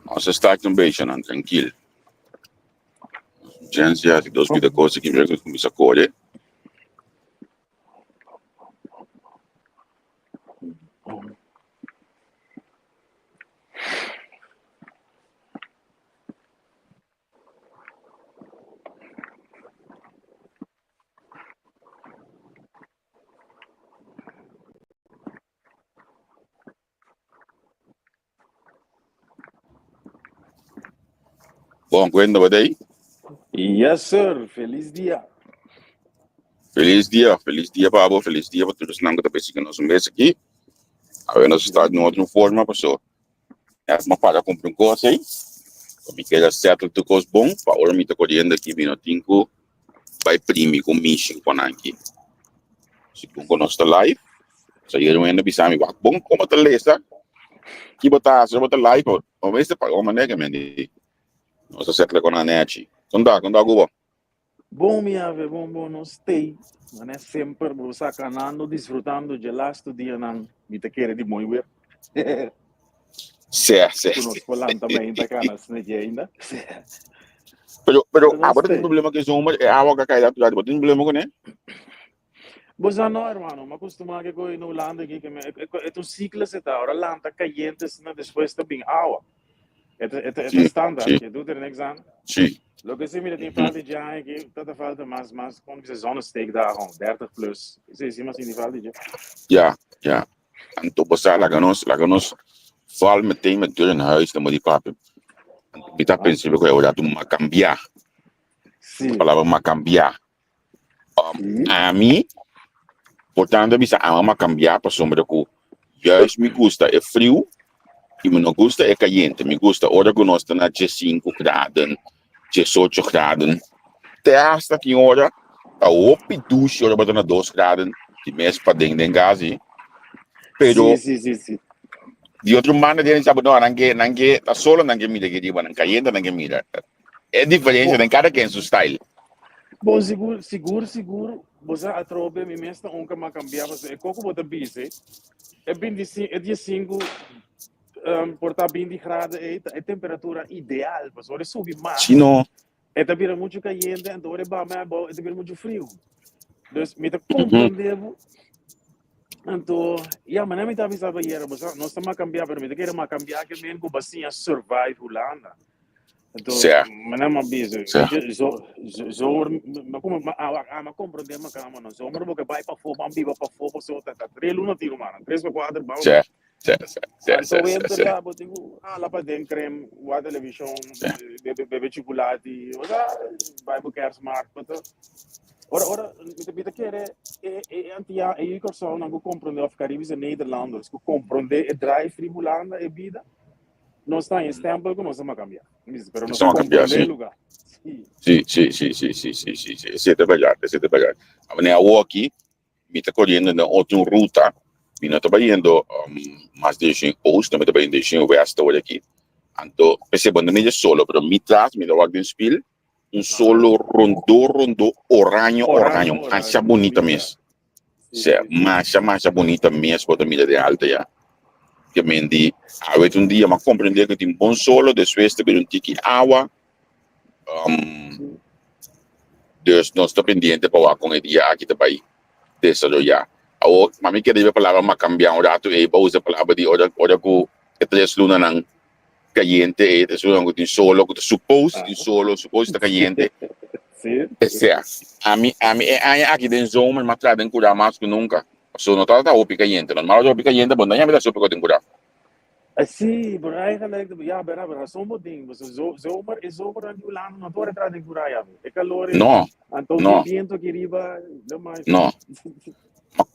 Nos a start un beetje nan trankil. Jens ya si dos pida cosa ki mi kuminsa kore. Bon, Gwenda, wat ei? Yes, sir. Feliz dia. Feliz dia, feliz dia pa abo, feliz dia pa tur esnan ku ta besi ku nos un bes aki. Awe nos sta den otro forma, paso ya mi a para kumpra un kos ei. Pa mi keda settle tur kos bon, pa ora mi ta koriendo aki mi no tin ku bai primi ku mishi ku nan aki. Segun ku nos ta live, so ayer un hende a bisa mi, wak bon komo ta lesa, ki bo ta hasi, bo ta live, bo mester paga un manera ke men di. Nos a settle ku nan nechi. Kon ta, kon ta ku bo? Bon mi ave, bon bon, nos stay. Mane semper bo sa kanando, disfrutando dje lastu dianan, mi ta kere di mooi weer. Sè, sè, Ku nos por lanta mainta kana sneki ainda. Sè. Pero, pero, Pero nos abo ta tin stay. problema ku e zomer, e awa ka kai datu datu, bo tin problema kuné? Bo sa no, hermano, m'a kustumá ke koe na Hulanda aki, ke me, e, e, e ta un siklo se ta, ora lanta kayente asina, despues ta bin awa. E ta, e ta, e ta Sí, standaard, sí, ke doet er niks aan. sí. Loke si mira tin Mhm. falta dje aña aki, ta ta falta mas, mas, kon bisa zonnesteek daar gewoon, 30 plus. Sí, sí, mas tin falta dje. Ja, ja. Anto bo sa, laga nos, laga nos val meteen met deur in huis, dan moet die papi. Anto mi ta Aha. pensa ku e ora tu ma kambia. Sí. Palabra ma kambia. Sí. Ami, por tanto bisa ama ma kambia pasobra ku juist mi gusta e friu i mi no gusta e kayente. Mi gusta ora ku nos ta na 15 graden, 18 graden. Te hasta tin ora ta hopi dushi ora bo ta na 2 graden, di mes paden den kas ei. Pero Sí, sí, sí, sí. di otro banda tiene sabe no, nan ke nan ke ta solo nan ke mira aki riba, nan kayente nan ke mira. E diferencia den cada ken su style. Bon, sigur, sigur, sigur, bo sa atrobe mi mes ta un ka ma kambia pasobra e koko bo ta bisa e 25, e 15 um, por ta 20 graden ei ta e temperatura ideal, pasobra ora e subi mas, Si no, e ta bira muchu kayente, anto ora e baha mai abou e ta bira muchu friu. Dus mi ta komprende bo. Anto, ya, mané mi ta bisa bo ayera, bo sa, nos ta ma kambia, pero mi ta kere ma kambia ke men ku bo a siña survive Hulanda. Anto, Sea. mané mi a bisa, Sea. weet je, zo, zo, zomer, ma como, ma, ah, ah, ma comprende ma kama, no, zomer bo ke bai pafó, ban biba pafó, pasobra ta, ta tres luna tin, rumannan, tres pa kuater, ban. Sea, sea, sea, sea, Anto sea, sea, winter sea. ya, bo tin ku hala paden krem, wak televishon, Sea. bebe, bebe chukulati, osea, bai bo kerstmarkt, but, Ora, ora, mi ta, mi ta kere e, e Antia, e yu Kòrsounan ku komprondé, òf Karibische Nederlanders ku komprondé e drive riba Hulanda, e bida, nos ta haña stèmpel ku nos a kambia. Mi dice, pero nos Nos a kambia, komprondé e sí. lugá. Sí. Sí, sí, sí, sí, sí, sí, sí, sí. Esei ta bèrdat, esei ta bèrdat. Wanneer awor aki mi ta koriendo den otro ruta, mi no ta bayendo mas direccion oost, mi ta bayendo direccion west awor aki. Anto, p'esei bo no mira solo, pero mi tras mi ta wak den spiel, un solo rondó rondó oraño oraño, masha bunita mes. Sea, masha masha bunita mes bo ta mira den alta ya. Ke men di awe ta un dia m'a comprende ku tin bon solo, despues ta bira un tiki awa. Um, dus nos ta pendiente pa wak kon e dia aki ta bai desaroyá. Awor, mami kere riba e palabra m'a kambia un ratu ei pa usa e palabra di ora ora ku e tres lunanan cayente e ta esun cu tin solo cu ta suppose tin solo suppose ta cayente Sí. Esea ami ami e aña aki den zomer m'a traha den cura mas cu nunca pasobra no tabata hopi cayente normal ora hopi cayente bo no ta yami ta super cu den cura. Sí, pero eigenlijk, ja, bera, bera, razón bo tin. Bo zo, zomer, e zomer dan di Hulanda no ta traha den cura ya. E calor, No, anto no. tin viento aki riba, no mas. No.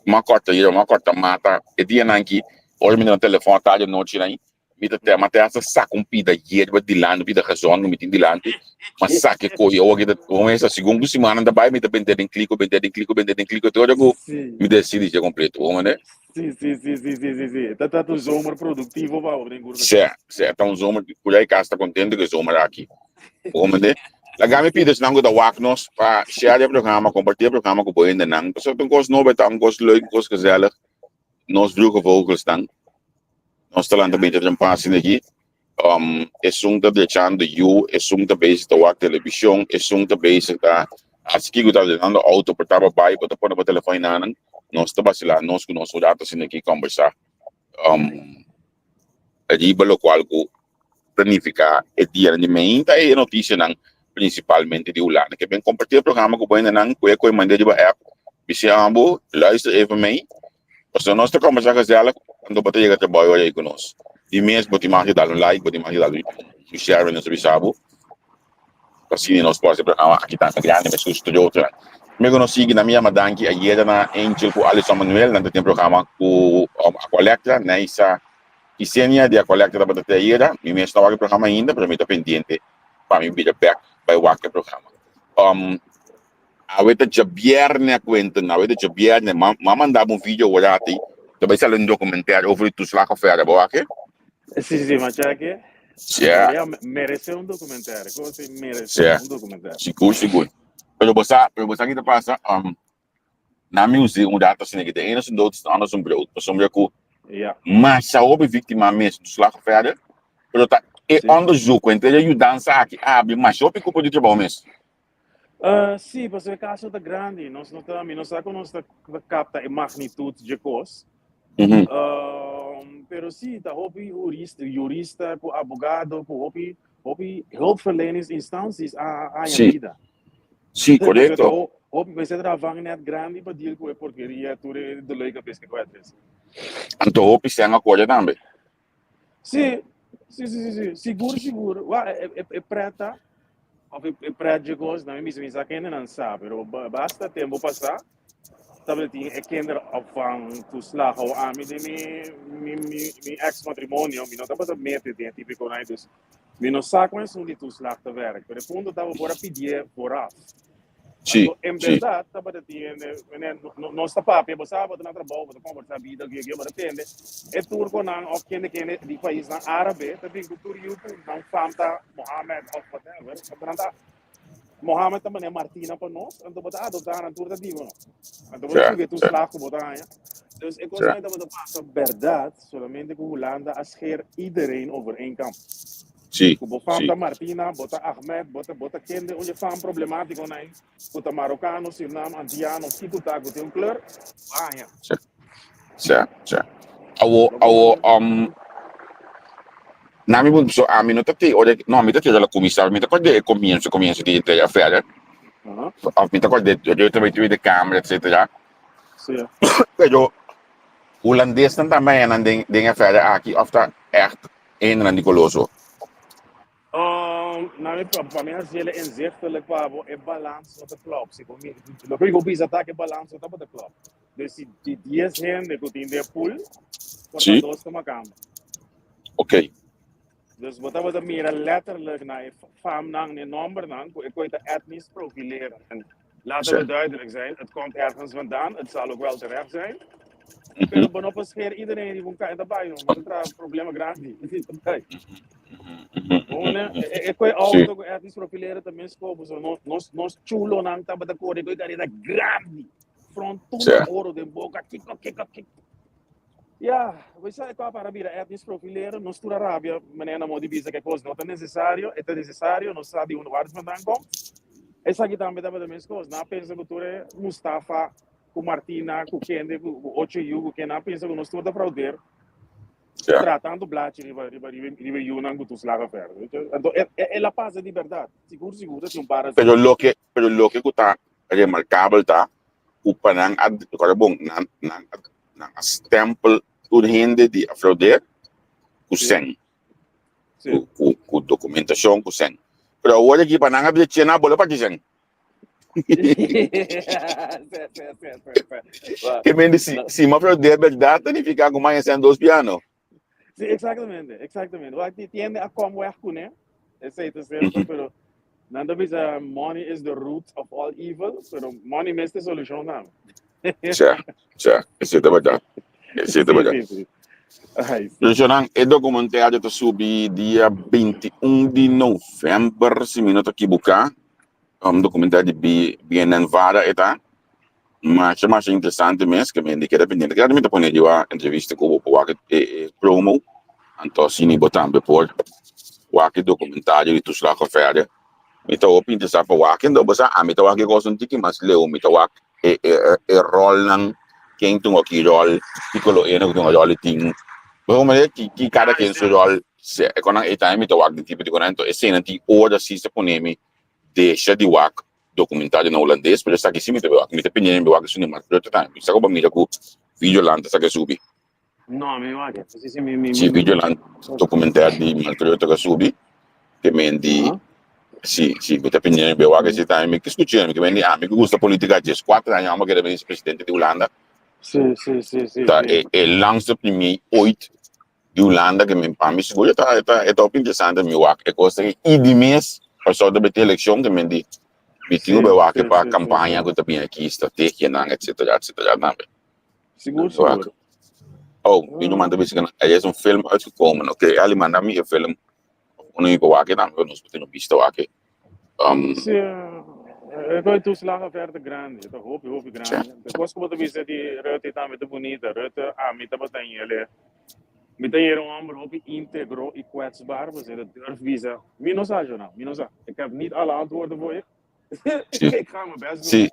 M'a kòrta yerba, m'a kòrta mata. E dianan aki, ora mi ta na telefòn tardi anochi nan, mi ta te, m'a te hasta saka un pida yerba dilanti, un pida gazòn ku mi tin dilanti, m'a saka e kohe. Awor ki ta, bon esa, segun ku simannan ta bai, mi ta bent'é den kliko, bent'é den kliko, bent'é den kliko, te ora ku mi desidi dje kompleto. Bo mende? Sí, sí, sí, sí, sí, sí, sí. Ta ta un zomer productivo pa bo den Curva. Sí, sí, ta un zomer, ku ya e kas ta kontento ku e zomer aki. Bo mende? Laga mi pidi esnan ku ta wak nos pa share e programa, kompartí e programa ku bo hendenan. Pasobra ta un kos nobo, e ta un kos leuk, un kos gezellig. Nos Vroege Vogelsnan, nos ta lanta bini ta trempa asina aki. Um, esun ta drechando yu, esun ta bezig ta wak televishon, esun ta bezig ta hasi kiko ta drechando auto por taba bai, bo ta pone bo telefon einan. Nos ta basilá nos ku nos un rato asina aki kombersá. Um, riba lokual ku ta nifiká e dianan di meinta e notisianan prinsipalmente di Hulanda. Ke ben kompartí e programa ku bo hendenan ku e koe manda riba app. Bis'é ambo, luister even mee. Pasobra nos ta kombersá gezellig anto bo ta yega trabou ora ei ku nos. Di mes bo tin mag di dal un like, bo tin mag di dal un share nos ta bisa bo. Pa asina nos por hasi e programa aki tantu grandi mescos ku tur e otronan. Prome ku nos sigui, nan mi yama danki ayera na Angel ku Alison Manuel, nan ta tin programa ku Aqualectra, Neisa Kisenia di Aqualectra tabata te ayera. Mi mes no a wak e programa ainda, pero mi ta pendiente pa mi bira bek bai wak e programa. Awe ta djabierne a kuenta, awe ta djabierne, m'a m'a manda bo un video awor ati, ta bai sali un documentaire over di toeslagaffaire, bo wak e? Sí, sí, m'a check e. Ja. Ja, merece un documentaire. Como si merece Ja. un documentaire. Sigur, sigur. Pero bo sa, pero bo sa ki ta pasa, na mi uzi un rato asina ki de ene su dood is de ander su brood. Pasobra ku Ja. masha hopi víktima mes toeslagaffaire, pero ta e onderzoek, entre e yudansa aki abri masha hopi kupo di trabou mes. Sí, pasobra e kaso ta grandi. Nos no ta, mi no sa ku nos ta kapta e magnitut dje kos. Pero sí, ta hopi hurista, jurista ku abogado, ku hopi, hopi hulpverleningsinstanties a haña bida. Sí, korekto. Hopi mester traha vangnet grandi pa deal ku e porkeria tur e dolor di kabes ku a trese. Anto hopi sèn a kore tambe. Sí, sí, sí, sí, sí. Sigur, sigur. Wa, e, e, e preta, of e, e pret dje kos, na mi bisa, mi sa kende nan sa, pero basta tempo pasá, tabatin e kinderopvang toeslag o ami den mi, mi, mi, mi ex matrimonio, mi no tabata mete den e típico nan, dus mi no sa kon esun di toeslag ta werk, pero e punto ta bo por a pidié vooraf. Sí, Anto, en sí. berdad, tabata tin, meneer, no, no, nos ta papia, bo sa, bo ta na trabou, bo ta conversa bida, ke, ke, bo ta tende, e turconan of kende kende di paisnan árabe ta bin ku tur yu ku nan fam ta Mohammed of whatever, anto nan ta, Mohammed ta manera Martina pa nos, anto bo ta adopta nan tur ta dibo no. Anto bo ta subi e toeslag ku bo ta haña. Dus e kosnan tabata pasa berdad, solamente ku Hulanda a scher iedereen over één kam. Ku bo fam ta Martina, bo ta Ahmed, bo ta bo ta kende un dje fam problemátiko nan, ku ta Marokano, Surnam, Antiano, kiko ta ku tin un kleur, bo haña. Sí, sí, sí. Awo, awo, na mi punto, so ami no ta te ora, no, mi ta te ora la kuminsá, mi ta kòrda e komienso, komienso di e affaire, òf mi ta kòrda e ora tabata Tweede Kamer, etcetera. Pero hulandesnan tambe a nan den den e affaire aki òf ta ègt Hendenan di koloso. Na mi, pa mi hasi el inzichtelijk pa bo, e balans no ta klop. Si bo mi, loke mi por bisa ta ku e balans no tabata klop. Dus si di dies hende ku tin den e pool, por ta dos ta makamba. Ok. Dus bo tabata mira letterlijk na e famnan, na e nombernan, ku e koi ta etnisch profileren. En laten we duidelijk zijn, het komt ergens vandaan, het zal ook wel terecht zijn. Pero bo no por scher iedereen riba un kai ta bai, no. Bo ta traha problema grandi. Ta bai. One, e, e koi auto ku etnisch profileren ta mes kobo, so no, nos, nos chulonan tabata kore koi karera grandi. Front tur oro den boka, kiko, kiko, kiko. Ja, we sa e kua para bira etnisch profileren, nos tur a rabia, meneer na modi bisa ke kos no ta necesario, e ta necesario, nos sa di unda waar het vandaan komt. Esaki tambe tabata mes kos, nan a pensa ku tur e Mustafa, ku Martina, ku kende, ku ocho yu, ku ken, nan a pensa ku nos tur ta fraudeer, tratando blachi riba, riba, riba, riba e yunan ku toeslag affaire, weet je. Anto e, e, el a pasa di berdad, sigur, sigur ta tin un par asina. Pero loke, pero loke ku ta remarkabel ta ku pa nan a, kòrda bon, nan, nan a Nan a stempel tur hende di a fraudeer ku sèn, ku, ku, ku dokumentashon ku sèn. Pero awor aki pa nan a dreche nan a bole parti sèn. Ke men di si, si mevrouw de berdad ta nifiká ku maña sean dos piano. Sí, exactamente, exactamente. Wak ti tiende a kom weg kuné. Esei ta cierto, pero nan ta bisa money is the root of all evil, pero money mes ta e solushon tambe. Tja, tja, esei ta berdad. Esei ta Sí, berdad. sí, sí. Ai, sí. Luishonan, e documentario ta subi dia 21 di november, si mi no ta ekiboká. Un documentario di B, BNN Vara e ta. Masha, masha interesante mes, ke mi hende keda pendiente. Claro, mi ta pone riba entrevista ku bo por wak e, e promo. Anto asina bo tambe por wak e documentario di Toeslagaffaire. Mi ta hopi interesá pa wak endo, bo sa, ami ta wak e kos un tiki mas leu. Mi ta wak e, e, e rolnan, ken tun aki rol, kiko lo ene ku tun rol e tin. Bo sa manera ki, ki kada ken su rol, se, e konan ei tambe mi ta wak di tipo di konan. Anto esei nan tin ora si sa pone mi desha di wak documentario na hulandes, pero esaki si mi ta wak. Mi ta pendiente mi wak esun di Mark Rutte tambe. Mi sa ku bo mira ku Videoland ta saka subi. No, mi wak. Si, si, mi, mi, Si mi. Videoland documentario di Mark Rutte ka subi, ke men di si, si mi ta pendiente mi wak esi tambe. Mi ke skucha, mi ke men di ami ku gusta politica 14 aña amo kere minister-presidente di Hulanda. Si, si, si, si, Ta si. e e langste premier ooit di Hulanda ke men pa mi sigur e ta e ta e ta hopi interesante mi wak e kos aki i di mes pasobra ta beti elekshon ke men di mi tin ku bai wak pa kampaña ku ta bini aki strategianan etsetera etsetera tambe. Sigur Wak. sigur. Oh, mi no manda bisa er is un film uitgekomen. Oké, okay, Ali manda mi e film. Uno mi wak tambe, nos por tin un bista wak. Sí, e koi toeslagenaffaire ta grandi, ta hopi hopi grandi. De kos ku bo ta bisa di Rutte tambe ta bunita. Rutte ami tabata hel mi ta hera un homber hopi integro i kwetsbaar, pasobra e ta durf bisa, mi no sa Jonah, mi no sa. Ik heb niet alle antwoorden voor je. Ik ga mijn best doen. Sí,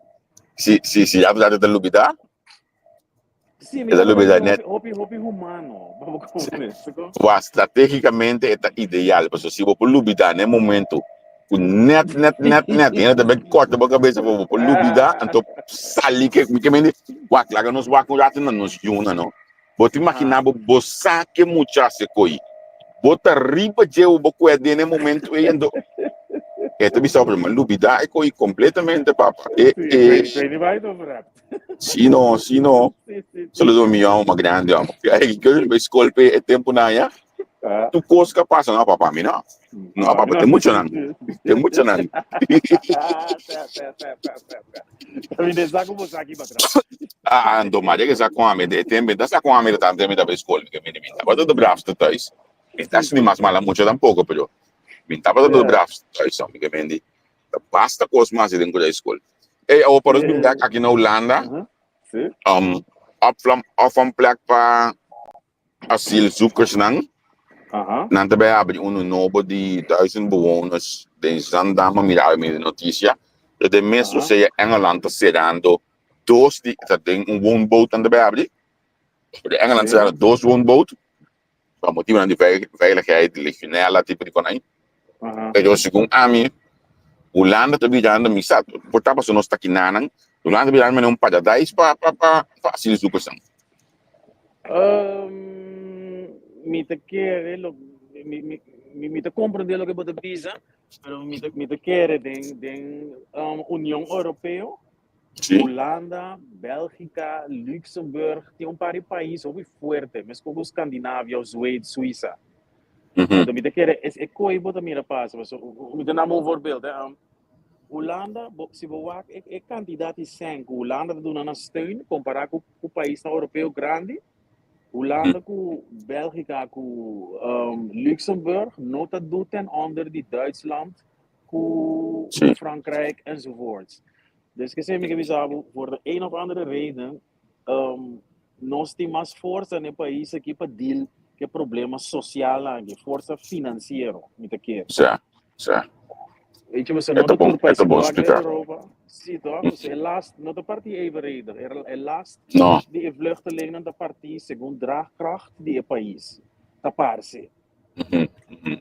sí, sí, sí, ya ta lubida. Sí, mi E ta tabata lubida hopi, net. hopi, hopi humano. Pa bo comprende, siko? Wa strategicamente e ta ideal, pasobra si bo por lubida na e momento ku net, net, net, net, hende ta bin korta bo kabesa pa bo por lubida, anto sali ke, mi ke mende, wak, laga nos wak un rato na nos yuna, no? Bo ta imagina bo, bo sa ke mucha se koi, bo ta riba dje bo kue den e momento ei, anto e ta bisa bo, pero mi a lubida e koi completamente, papa. E, Sí, e, ik weet, ik weet niet waar je het over hebt. Si no, si no. Sí, sí, sí. Solo mi amo ma grande amo. Ai, que bij school pe e tempo na ya. Ah. Tu kos ka pasa no papa mi no. No Ah, papa no. te mucho nan. Te mucho nan. Mi de saco bo saki pa atrás. Ah, ando maar ik sa kwam de tempo, da sa kwam de tante mi da bij school, ik mi mi taba de braafste thuis. Mi tas ni mas mala mucho tampoco, pero mi taba de braafste thuis, mi ke mendi. Ta basta kos mas den ku school. Ey, awor por bin bek aki na Hulanda. Sí. Opvlam opvangplek pa asielzoekersnan. Nan ta bay abri unu nobo di 1000 bewoners den Zaandam, a mira mi den noticia. Pero den mes osea Engeland ta cerrando dos di, ta den un woonboot nan ta bay abri. Pero Engeland cerrando dos woonboot. Pa motibonan di veiligheid, legionella, tipo di konai. Pero segun ami, Hulanda ta birando, mi sa, por ta pasobra nos ta kinanan, Hulanda ta birando manera un paradijs pa pa pa pa asielzoekersnan. Mi ta kere lo, mi mi mi ta komprende loke bo ta bisa, pero mi ta mi ta kere den den Union Europeo Hulanda, Bélgica, Luxemburg, tin un par di pais hopi fuerte, meskos ku Skandinavia of Zweed, Suisa. Anto mi ta kere es e koi bo ta mira pasa, pasobra mi ta duna un voorbeeld, hè. Hulanda, bo, si bo wak e, e kantidat di sèn ku Hulanda ta duna na steun kompará ku ku paisnan europeo grandi, Hulanda ku Bélgica ku Luxemburg no ta du ten onder di Duitsland ku Frankrijk enzovoorts. Dus ke mi ke bisa bo, voor de een of andere reden, nos tin mas forsa na e pais aki pa deal ku e problema sosial aki, forsa finansiero, mi ta kere. Sa, sa. Weet je, no E ta ta bon, tur e pais ta bon wak den splika. Europa. Si toch? Dus e last no ta parti evenredig. E last No. di e vluchtelingnan ta parti segun draagkracht di e pais. Ta parse.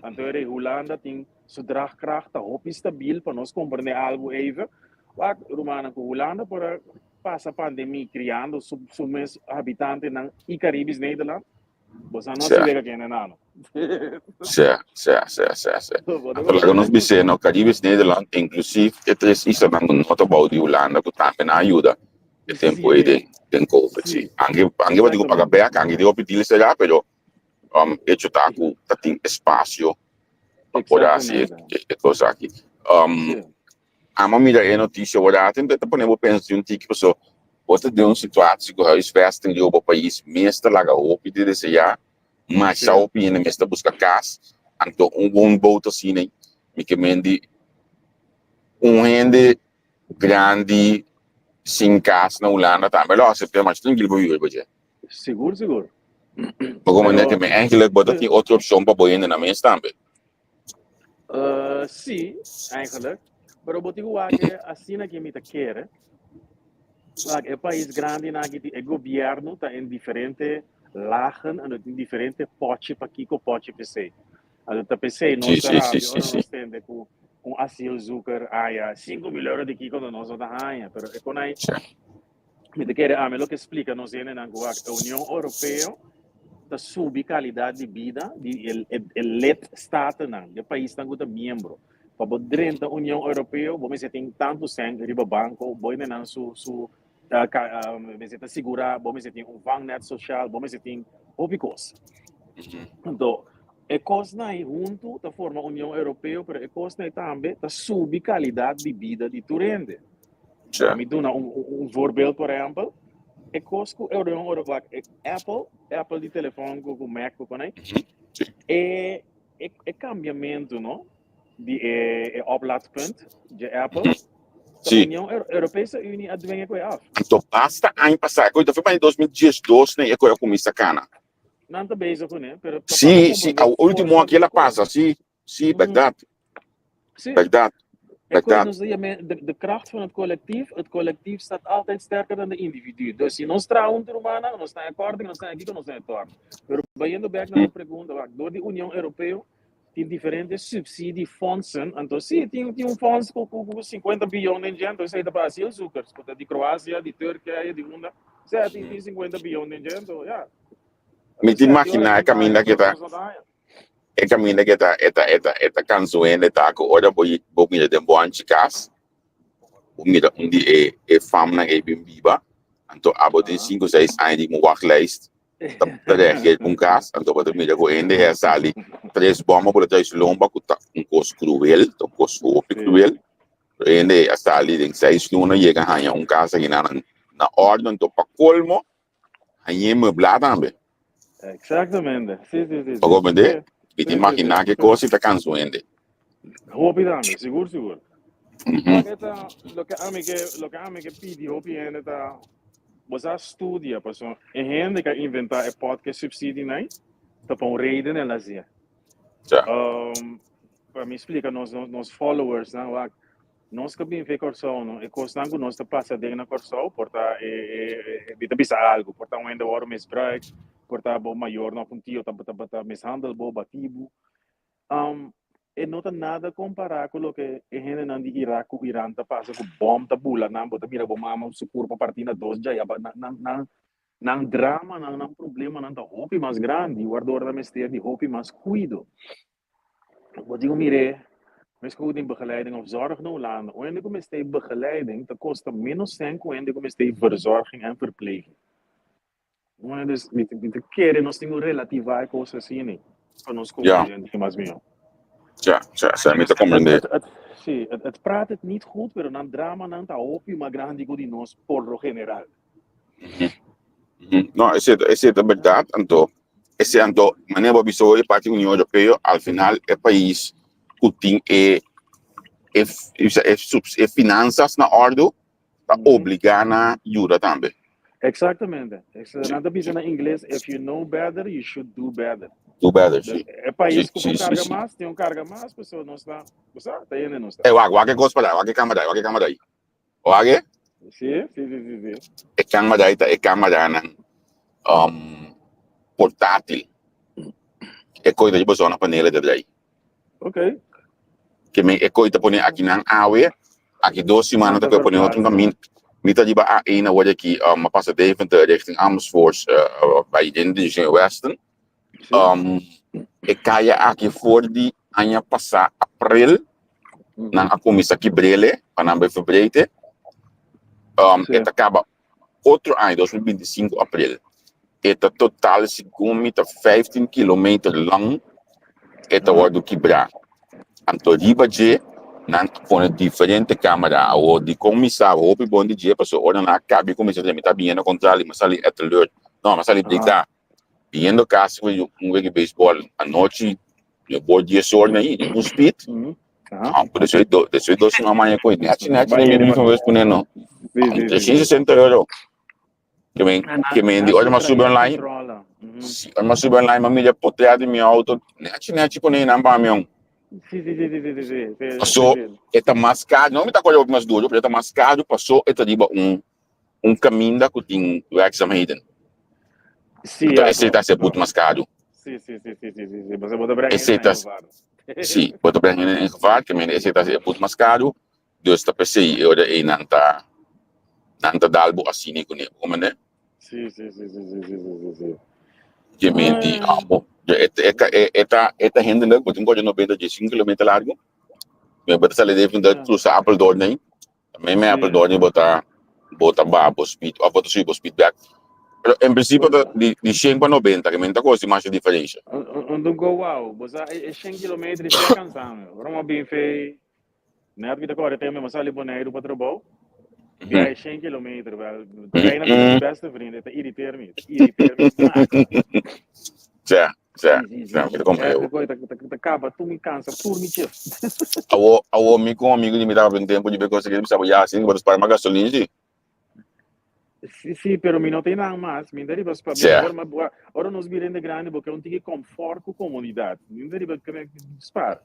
Anto e Hulanda tin su draagkracht ta hopi stabiel pa nos comprende algo even. Wak, rumannan, ku Hulanda por a pasa pandemie kriando su, su mes habitantenan i Caribisch Nederland, boso no si wega kende nano. Sí, sí, sí, sí, sí. Anto laga nos bis'é, no, Caribisch Nederland, inclusief e tres islanan ku no ta bou di Hulanda, ku tambe nan a yuda e tempu ei den, den Covid, sí. Anke, anke bo tin ku paga bèk, anke tin hopi deal será, pero um, hecho ta ku ta tin espacio pa por hasi e, e kos aki. Um, Amo mira e noticia ora aten ta pone bo pensa di un tiki paso bo ta den un situatie ku huisvesting di bo pais mes ta laga hopi di desea, masha hopi hende mes ta buska kas, anto un woonboot asina mi ke men di un hende grandi sin kas na Hulanda tambe lo asepta masha trankil pa biba riba dje. Sigur sigur. Bo komprende ke men eigenlijk bo ta tin otro opshon pa bo hende nan mes tambe. Sí, eigenlijk. Pero bo tin ku wak asina ke mi ta kere. Wak, e pais grandi nan aki, e gobièrnu ta en diferente lagen en tin diferente pòchi pa kiko pòchi p'esei. Anto ta p'esei nos ta rabia ora nos tende ku un asielzoeker haña 5000 euro di kiko no nos no ta haña. Pero e kon ai Mi ta kere ami loke splika nos hendenan ku wak e Union Europeo ta subi kalidat di bida di e e lidstatennan, di e paisnan ku ta miembro. Pa bo drenta Union Europeo bo mester tin tantu sèn riba banko, bo hendenan su su mester ta sigurá, bo mester tin un vangnet sosial, bo mester tin hopi kos. Anto e kosnan ei huntu ta forma Union Europeo, pero e kosnan ei tambe ta subi kalidat di bida di tur hende. Ja. Mi duna un, un voorbeeld, por ehempel. E kos ku Union Europeo, e Apple, Apple di telefon ku ku Mac ku konai, e, e, e cambiamento, no? Di e, e oplaadpunt de Apple. Ta Union Europese Unie a dwingen ku e af. Anto basta aña pasá, ku ta fue pa 2012 ne e ku a kuminsá kana. Nan ta bezig kuné, pero ta Sí, sí, a último aki el a pasa, sí, sí, bèrdat. Bèrdat. E kos nos ta yama de kracht van het collectief. Het collectief staat altijd sterker dan de individu. Dus si nos traha huntu rumannan, nos ta e kòrting, nos ta e kiko, nos ta e tòrt. Pero bayendo bèk na bo pregunta, wak, dor di Union Europeo tin diferente subsidiefondsen. Anto si, tin tin un fonds ku ku ku 50 biyon den dje, anto esei ta pa asielzoekers, ku ta di Kroasia, di Turkije, di unda. Sea, tin tin 50 biyon den dje, anto ya. Mi ta imaginá e kaminda ke ta. E kaminda ke ta e ta e ta e ta kansa un hende ta ku ora bo bo mira den bo hanchi kas, bo mira un di e e famnan ei bin biba, anto abo tin sinku seis aña di un wachtlijst ta ta reageer pa un kas, anto bo ta mira ku hende a sali tres bòmba por atrás lomba ku ta un kos kruel, ta un kos hopi kruel, pero hende a sali den seis luna yega haña un kas akinan na na òrdu, anto pa kolmo Hañ'é mueblá tambe. Exactamente. Sí, sí, sí. Bo comprende? Mi ta imaginá ke kos si ta kansa un hende. Hopi tambe, sigur, sigur. Loke ta, loke ami ke, loke ami ke pidi hopi hende ta, bo sa studia, paso e hende ke a inventá e pòt ke subsidie nai, ta pa un reden el a hasié. Pa mi splika nos, nos followers nan, wak, Nos ka bin fe Kòrsou no, e kosnan ku nos ta pasa den na Kòrsou por ta e e mi ta bisa algu, por ta un hende wòrdu misbruik, por ta bo mayornan òf un tio ta ta ta mishandel bo, bati bo. E no ta nada kompará ku loke e hendenan di Irak ku Iran ta pasa ku bòm ta bula nan, bo ta mira bo mama su kurpa partí na dos djaya, nan nan nan nan dramanan, nan problemanan ta hopi mas grandi, wardor nan mester di hopi mas kuido. Bo digo mire, mes ku den begeleiding of zorg na Hulanda, un hende ku mester begeleiding ta kosta menos sèn ku un hende ku mester verzorging en verpleging. Un hende, mi ta, mi ta kere nos tin ku relativá e kos asina pa nos komprendé mas mihó. Ja, ja, ja, mi ta komprendé. Het, het, sí, het, het praat het niet goed, pero nan dramanan ta hopi mas grandi ku di nos por lo general. No, esei ta, esei ta bèrdat, anto esei anto manera bo a bisa hoy parti Union Europeo al final e pais ku tin e e e e finansas na òrdu ta obligá na yuda tambe. Exactamente. Nan ta bisa na ingles, if you know better, you should do better. Do better, sí. E pais ku por karga mas, tin un karga mas, pasobra nos ta, bo sa, ta hende nos ta. E wak, wak e kos pa wak e kama dai, wak e kama dai. Wak e? Sí, sí, sí, sí, sí. E kama dai ta e kamaranan um, portátil. E koi ta riba zonnepanelen ta drai. Ok. Ke men e koi ta pone aki nan awe, aki dos simana ta koi pone otro kamin. Mi ta riba A1 awor aki, um, a pasa Deventer richting Amersfoort, uh, bij den direction Westen. Sí. Um, E kaya aki for di aña pasá aprel nan a kuminsá kibr'ele pa nan bai verbreed'e. E ta kaba otro aña 2025 aprel. E ta total segun mi ta 15 kilometer lang e ta wòrdu kibrá. Anto riba dje nan a pone diferente kamera. Awor dikon mi sa hopi bon di dje pasobra ora nan a kaba i kuminsá mi ta bini na kontrali mi a sali Etteleur no mi a sali Breda. Biniendo kasi ku un wega di beisbòl anochi mi por dies or na i un speed. Ah, pero despues do, despues dos siman maña koe nechi nechi den mi mismo vez pone no. 360 euro. Ke men ke men di ora mi a subi online, si ora mi a subi online mi a mira potret di mi auto nechi nechi pone nan pa mi. Paso e ta mas caro, no mi ta acorda hopi mas duro, pero e ta mas caro paso e ta riba un un caminda cu tin werkzaamheden. Sí, Anto ja, esei ta klopt, haci e boete klopt. mas caro. Sí. Bo bo ta brengen Esei in ta, gevaar. sí, bo ta brengen in gevaar, ke mende esei ta haci e boete mas caro. Dus ta p'esei e ora ei nan ta nan ta dal bo asina kuné, bo comprende? Sí. Ke menti, Ah, ah, bo, e, e, e, e ta, e ta hinderlijk, bo tin ku 90 diescinco kilometer largo, bo ta sali de cruza Apeldoorn ei. Mei mei Apeldoorn bo ta bo ta baha bo speed of bo ta subi bo speed bek. Pero en principio ta di di shen pa 90 ke men ta kosi masha diferensha. Un un go wow, bo sa e shen kilometer i ta kansa mi. Ora mi a bin fe net mi ta kore te mi a sali Boneiru pa trabou. Bia e shen kilometer wel. Bijna mi ta mi beste vriend, e ta irriteer mi, ta irriteer mi mata. Tja. Sa, Sí, sí, sa, sí. mi ta comprende Echt, gooi, ta kaba tur mi kansa, tur mi chip. Awo, awo mi con amigo di mi tabata un tempo di cosa que bisaba ya así, bo ta spara mas gasolina sí. Sí, pero mi no tin nan mas. Mi ta riba spa, mi Sa. ora ma bua, ora nos bira hende grandi, bo ke un tiki comfort ku comodidad. Mi ta riba spar.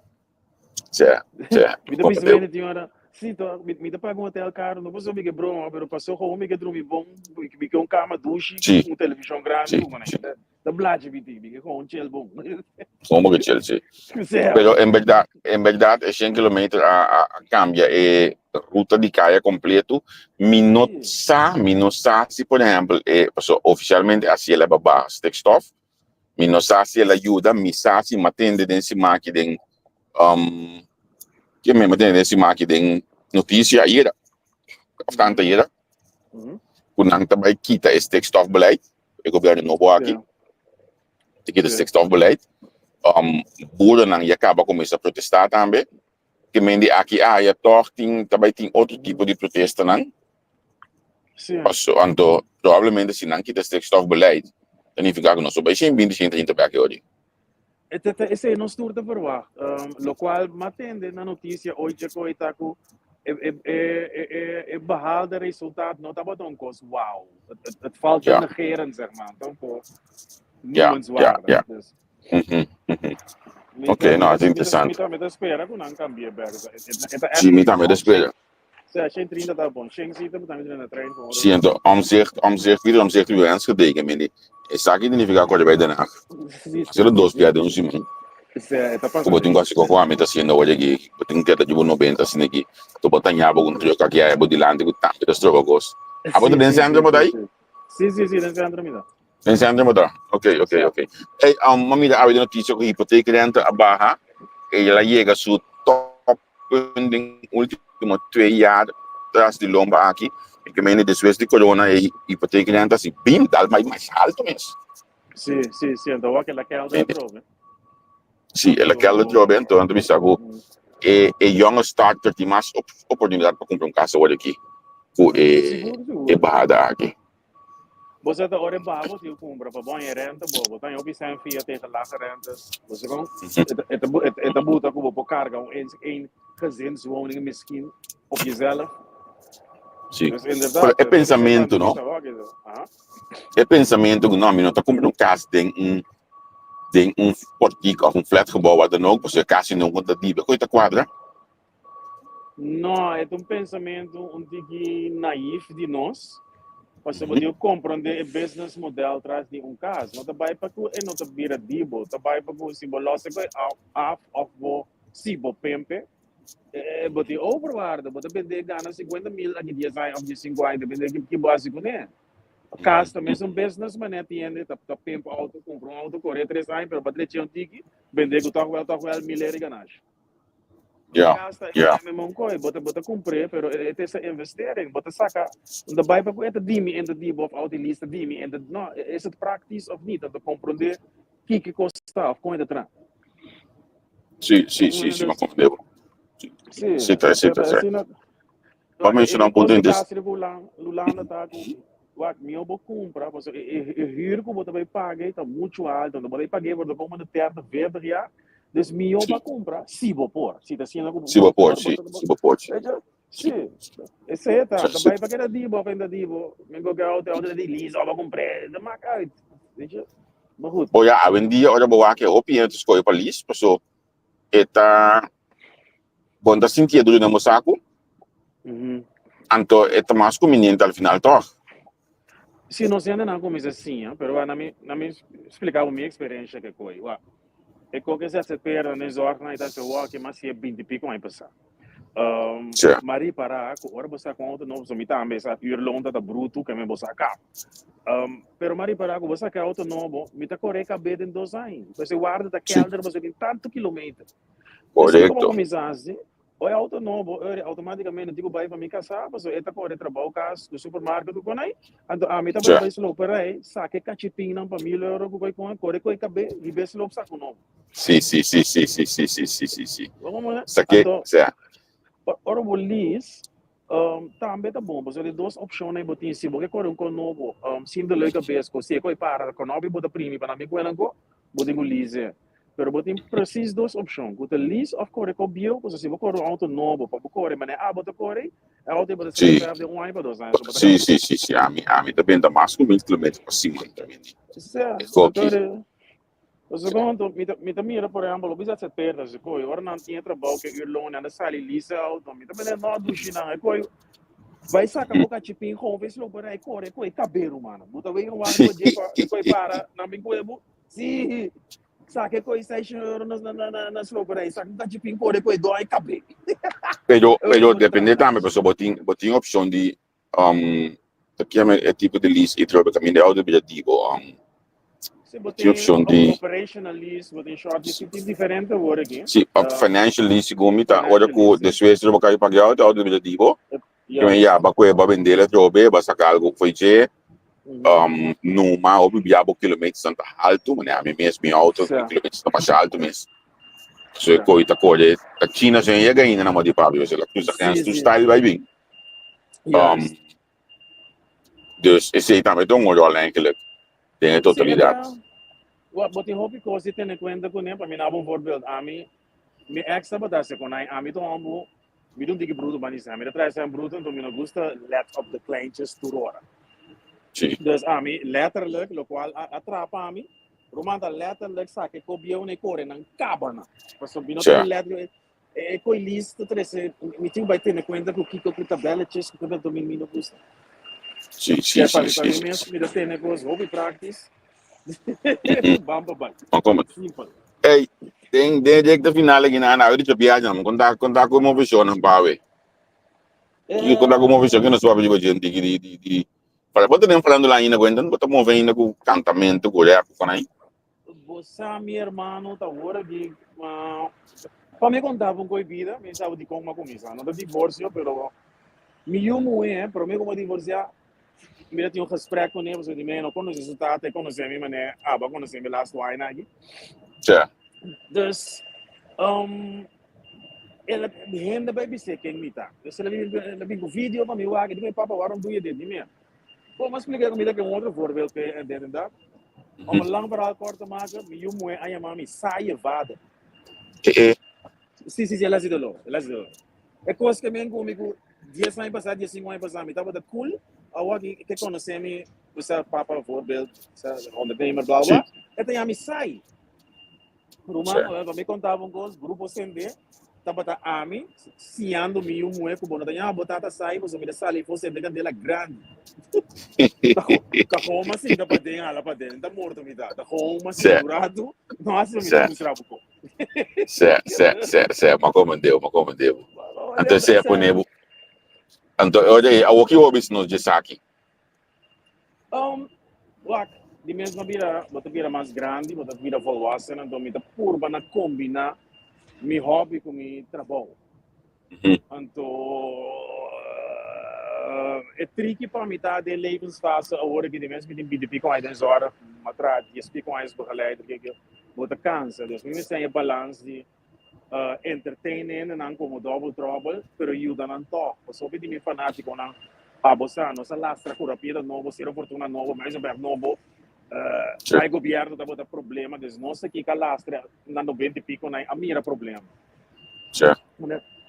Sa, sa, Mi ta bisa mi tin ora, sí, to, mi ta paga un hotel caro, no pasobra mi ke broma, pero paso gewoon mi ke drumi bon, mi ke un cama dushi, un television grandi, ku manera. Ta blachi mi tin, mi ke gewoon chill bon. Gewoon bo ke chill, sí. Sea. Pero en berdad, en berdad e 100 kilometer a cambia e ruta di caya completo. Mi no sa, mi no sa si por ehempel e, paso oficialmente a el a baha stikstof. Mi no sa si el a yuda, mi sa si mi a tende den siman aki den, um, ke mi a tende den siman aki den noticia ayera, of tanta ayera, ku nan ta bai kita e stikstofbeleid. E gobierno nobo aki ta kita stikstofbeleid. Boerennan ya kaba kuminsá protestá tambe. Ke men di aki aya tòg tin ta bai tin otro tipo di protestanan. Paso anto probablemente si nan kita stikstofbeleid ta nifiká ku nos lo bai shen binti shen trinta bèk e ora. Esei nos tur ta verwacht. Lokual m'a tende na notisia oy dje koe ta ku e behaalde resultaat no tabata un kos wow. Het valt te negeren, zeg maar. Ta un kos noemenswaardig. Dus Oké, no, het is interessant. Mi ta spera ku nan kambia bèk. Sí, mi tambe ta spera. Sea, shen trinta ta bon. Shen si ta tambe na trein gewoon. Sí, anto Omtzigt, Omtzigt, wie Omtzigt wie Enschede, ke mende. Esaki significa kore bai Den Haag. Asina dos bia den un siman. Ku bo tin ku hasi koko ami ta haciendo awor aki. Bo tin ku keda djuba 90 asina aki. To bo ta ña bo ku un truck aki aya bo dilanti ku tambe ta stroba kos. Abo ta den centro bo ta ai? Sí, den centro mi ta. Den centro bo ta? Ok. Ey, mi a mira awe den noticia ku hipoteekrente a baha. El a yega su top punt den ultimo twee jaar tras di lomba aki. E ke mende despues di corona e hipoteekrente asi bim dal mai mas alto mes. Sí, anto wak el a kelder atrobe. Sí, el a kelder atrobe, anto nan ta bisa ku e jonge starter tin mas oportunidat pa kumpra un kas awor aki ku e bahada aki. Bo sa ta ora e baha bo tin kumpra pa bon e renta bo bo ta hopi sen fia tegen lage rentes. Bo sa kon? E ta buta ku bo por karga un een gezinswoning miskien op jezelf. Sí. Dus inderdaad, Pero e dat is pensamentu, no? Aha. E pensamentu ku no, mi no ta kumpra un kas den un den un portik of un flatgebouw wat dan ook, pasobra kasi no ta dibe. Koe ta kuadra? No, e ta un pensamentu un tiki naïef di nos, pasobra bo tin ku komprondé e business model tras di un kas. No ta bai pa ku e no ta bira di bo, ta bai pa ku si bo lòs e koi af òf bo si bo pempe, bo tin overwaarde. Bo ta bend'é gana 50.000 aki 10 aña òf 15 aña, depende di ki bo hasi kuné. Kas ta mesun business, ma net hende ta ta pimp auto, kumpra un auto, kore tres aña, pero pa drechi un tiki, bende ku tòg wèl tòg wèl mil eri ganashi. Kas ta e mesmo koi, bo ta bo ta kumpr'é, pero e ta esa investering, bo ta saka, bo ta bai pa ku e ta di mi, e ta di bo, òf auto lease ta di mi, e ta, no, is het praktisch òf niet? Ta komprondé kiko e kos ta òf kon e ta traha. Sí, sí, sí, sí, mi a komprendé bo. Sí, Sí, ta, sí, ta, sí. asina. Bo a menshoná un punto E interes. kos di Hulanda ta ku wak mihó bo kumpra pasobra e e hür ku bo ta bai paga ei ta muchu alto anto bo ta bai pag'é por ta komo na tertig veertig jaar dus mihó pa kumpra si bo por si ta asina ku Si bo bo por por si si bo por si. Si esei ta ta bai pa keda di bo of enta di bo mi go ke auto auto ta di lease of a kumpr'é ta mak uit weet je maar goed. Bo ya awendia ora bo wak e hopi hende ta skohe pa lease paso e ta Bo no ta sinti e duru den bo saku? Anto e ta mas kumbiniente al final tòg? Si nos hendenan kuminsá siña, pero wak, na mi, na mi splika bo mi eksperensha ke koi. Wak, e koke ZZP'er nan den zòrg nan i ta hasi wòk i mas si e binti piko aña pasá. M'a ripará ku ora bo sa ku un outo nobo, mi tambe sa uurloon ta ta brutu ke mi bo sa kap. Pero m'a ripará ku bo sa ku e outo nobo, mi ta kore kab'é den dos aña. Pues e warda ta kèlder pasobra tin tantu kilometer. Pues como kuminsá hasi, o e auto nobo, ori automáticamente digo bai pa mi kasá, pasobra e ta kore trabou kas ku supermarket ku konai, anto ami ta bai bai sloperij, saka e kachipinnan pa mil euro ku koi kon, kore koi kabé, hib'é slop saku nobo. Sí, sí, sí, sí, sí, sí, sí, sí, sí, sí. Bo como Sa ke, anto, sea. ora bo lease, tambe ta bon, pasobra di dos opshonnan bo tin, si bo ke kore un kon nobo, sin dolor di kabes, ku si e koi para, konopi bo ta primi pa nan bin kuenan ko, bo tin ku lease. Pero bo tin precies dos opcion, cu ta lease of core cu bieu, pasobra si bo core un auto nobo pa bo core manera abo ta core, e auto ei bo ta Sí. sera den un aña pa dos aña, so bo ta Sí, caba. sí, sí, sí. Ami, ami ta benta mas cu mil kilometer pa siman ta bini. Sea, E koki. anto, pasobra con anto, mi ta, mi ta mira por ehempel, lo bisa ZZP'er ta koe, ora nan tin e trabou cu e uurloon, nan ta sali lease e auto, mi ta mira no dushi nan, e koe, bai saca bo cachipin gewoon ves lo por ei core koe cabero mano, bo ta wega wak riba dje pa e koe para, nan bin koe bo, sí. Saka e koi seis euro na na na na sloperij. Saka un kachipin kore koi doi e kabé. Pero, Euro pero bo ta depende traha. tambe, pasobra bo tin, bo tin opcion di, um, ta kier e tipo di lease i trobe caminda e auto bira di bo, um, Si bo bo tin tin opcion di, operational lease, bo tin short lease, tin diferente woorden aki. si, of financial lease segun mi ta, ora Financial cu lease, si. despues bo ka paga e auto, e auto bira di bo, Juist. ya, ba koe ba bendel atrobe, ba saka algo fo'i dje, um, numa hopi bia bo kilometersnan ta haltu, manera ami mes mi auto mi kilometers ta masha haltu mes. So e koi ta kore ta China so yega ainda na modi papia, pasobra el a cruza grens tur style bai bin. Um, dus esei tambe ta un rol eigenlijk den e totalidad. Bo tin hopi kos di tene kuenta kuné, pa mi daba un voorbeeld, ami Mi ex tabata hasi con ai, ami ta hombo, mi ta un tiki bruto bani sa, mi ta trae sa bruto, enton mi no gusta let op de kleintjes tur ora. Sí. Dus ami letterlijk, locual a, a trapa ami, Roman ta letterlijk sa ke ko bieu na e kore nan kaba nan. Pasobra mi no ta let, e, e koi lis ta trese, mi tin bai tene kuenta ku kiko ku tabelletjes, ku kiko mi mi no gusta. Sí, sí, Ja, sí, pa mi, pa sí, mi sí. mes, mi ta tene kos hopi praktisch. Bam pa bai. Maar kom het. Simpel. Hey, den den recta final aquí na na dicho viaje no conta conta como visión pa we. E conta como visión que nos va a gente di di di para bota nem falando lá ainda aguenta bota move ainda com cantamento com rap com aí. Bo sa mi hermano ta ora di ma pa mi contaba un coi vida, mi sabe di con ma comienza. No ta divorcio, pero mi yu muhe, pero mi como divorcia Mi ta tin un gesprek ku ne, pasobra di mi no konosé su tata, e konosé mi manera abo a konosé mi lastu aña aki. Ja. Dus, um, el a, hende bai bis'é ken mi ta. Dus el a bin, el a bin ku video pa mi wak, e di mi, papa, waarom doe je dit? Di mi, bon, mi a splika ku mi ta ke un otro voorbeeld ke en dit en dat. Om een lang verhaal kort te maken, mi yu muhé a yama mi saaie vader. Eh, eh. Sí, sí, sí, el a hasi doló, el a hasi doló. E kos ke men ku mi ku dies aña pasá, diesinku aña pasá, mi tabata cool. Awor ki ke konosé mi, sa papa voorbeeld, sa ondernemer, bla bla. E ta yama mi sai. Ruman, pa mi kontaba un kos, grupo sende tabata ami siñando mi yu muhé ku bo no ta yama bo tata sai, pasobra mi ta sali for sende kandela grandi. Ta gewoon mas sinta paden, hala paden, ta morto mi ta. Ta gewoon mas sinta un ratu, no hasi mi ta mustra bo kon. Se, se, se, se, ma como deu, ma como deu. Anto se pone bu. Anto, oye, awo ki hobbies nos dje saki? Um, wak, di mes no bira, bo ta bira mas grandi, bo ta bira volwassen, anto mi ta purba na combina mi hobby cu mi trabou. Anto, e tricky pa mi ta den levensfase awor aki, di mes mi tin binti pico aña den zorg, mi a traha dies pico aña als begeleider, kiko, bo ta cansa. Dus mi mester haña e balans di entertain hendenan como Double Trouble, pero yuda nan tog. Pasobra di mi fanaticonan, abo sa, nos a lastra cu Rapieda nobo, Cerro Fortuna nobo, Muizenberg nobo, ay gobierno tabata problema, dus nos aki ka lastra na 90 y pico nan a mira problema.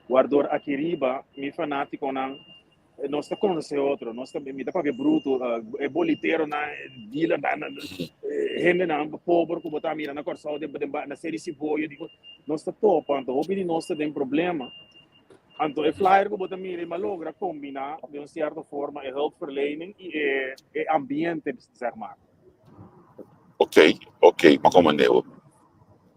Waardoor aki riba mi fanaticonan nos ta conoce otro, nos ta, mi ta papia bruto, e boliteronan, e dealernan, hendenan pober cu bo ta mira na Corsou, den, den, na Seri Siboyo, digo, nos ta topa, anto hopi di nos ta den problema. Anto e flyer cu bo ta mira, mi a logra combina den un cierto forma e hulpverlening y e, e ambiente, zeg maar. Ok, m'a comprende bo. M'a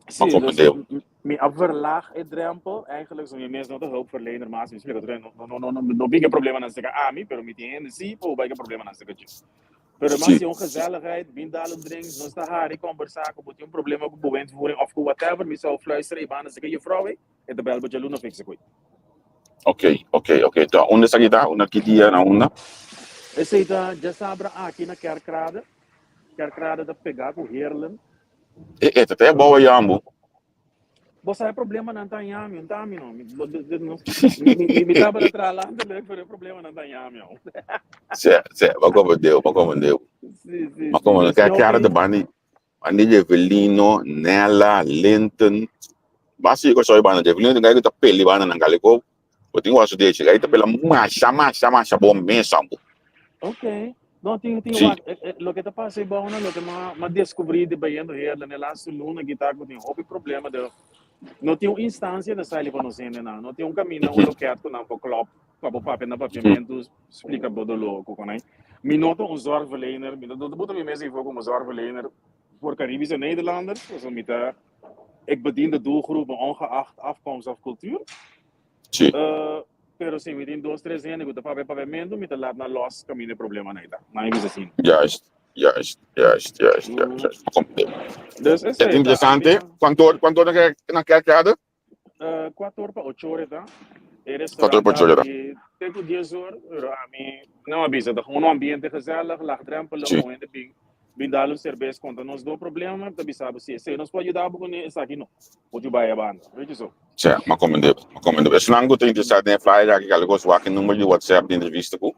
Sí, dus comprende bo. Mi a verlaag e drempel, eigenlijk, so mi mes no ta hulpverlener mas, mi splika tur, no, no, no, no, no bin ke problemanan seka ami, pero mi tin hende si por bai ke problemanan seka dje. Pero mas tin un gezelligheid, bin dal un drinks, nos ta hari, kombersá, ku bo tin un problema ku bewindvoering of ku whatever, mi sa fluister e banda seka juffrouw ei, e ta bel bo djaluna fixe koe. Ok. Ta unda esaki ta? Unda ki dia na unda? Esei ta djasabra aki na Kerkrade. Kerkrade ta pegá ku Heerlen. E e ta te abou ayambo. Bo sa e problemanan ta ayami, un ta ami no. Mi mi mi tabata traha landelijk, pero e problemanan ta ayami aun. Se, se, bo comprendeu, bo comprendeu. Si, si, Ma si. como Dus ke yo cara de tin bandi, bandi Jevelino, Nella, Linton. Basi ko soy banda Jevelino gai ta peli banda nan galiko. Bo tin wasu dechi, gai ta pela masha masha masha bom mesa ambo. Ok. No, tin, tin, Sí. wak, loke ta pasa ei na loke m'a, m'a descubrí di bayendo Heerlen e laatste luna ki ta ku tin hopi problema de no tin un instancia na sali pa nos hendenan. No tin un kaminda, un loket ku nan por klop pa bo papia na papiamentu, splika bo doló ku konai. Mi no ta un zorgverlener, mi no ta buta mi mes ei for komo zorgverlener voor Caribische Nederlanders, pasobra mi ta, ik bedien de doelgroepen ongeacht afkomst of cultuur. Sí. Pero si mi tin dos, tres hende ku ta papia papiamentu, mi ta lat nan los kaminda e problemanan ei ta. Nan e bisa asina. Juist. Comprende. Dus Het esei ta interesante. ambiente. Cuanto or, cuanto or na Kerkrade? Cuatro or pa ocho or e ta. E Cuatro or restaurant pa ta ocho or e ta. habri te ku dies or, pero ami no a bisa, ta un ambiente gezellig, laagdrempelig, un hende bin Bin dal un serbes konta nos do problema, ta bisa bo si esei nos por yuda bo kuné, esaki no. Bo tin bai e banda. Weet je zo. Sí, m'a komprendé, m'a komprendé. Esnan ku ta interesá den e flyer aki, kal kos wak e number di WhatsApp di entrevista ku.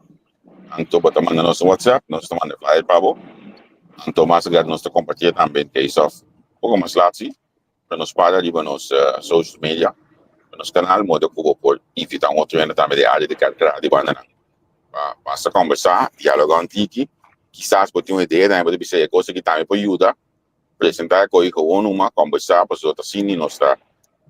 Anto bo ta manda nos un WhatsApp, nos ta manda e flyer pa bo. Anto mas adelante nos ta kompartié tambe in case of poko mas lat si. Pero nos para riba nos social media, nos canal, modo cu bo por invita un otro hende tambe di area di Kerkrade di bandanan pa basta conversa, dialoga un tiki. Kisas bo tin un idea tambe bo ta bisa e cos aki tambe por yuda presenta e coy gewoon numa conversa pasobra ta asina nos ta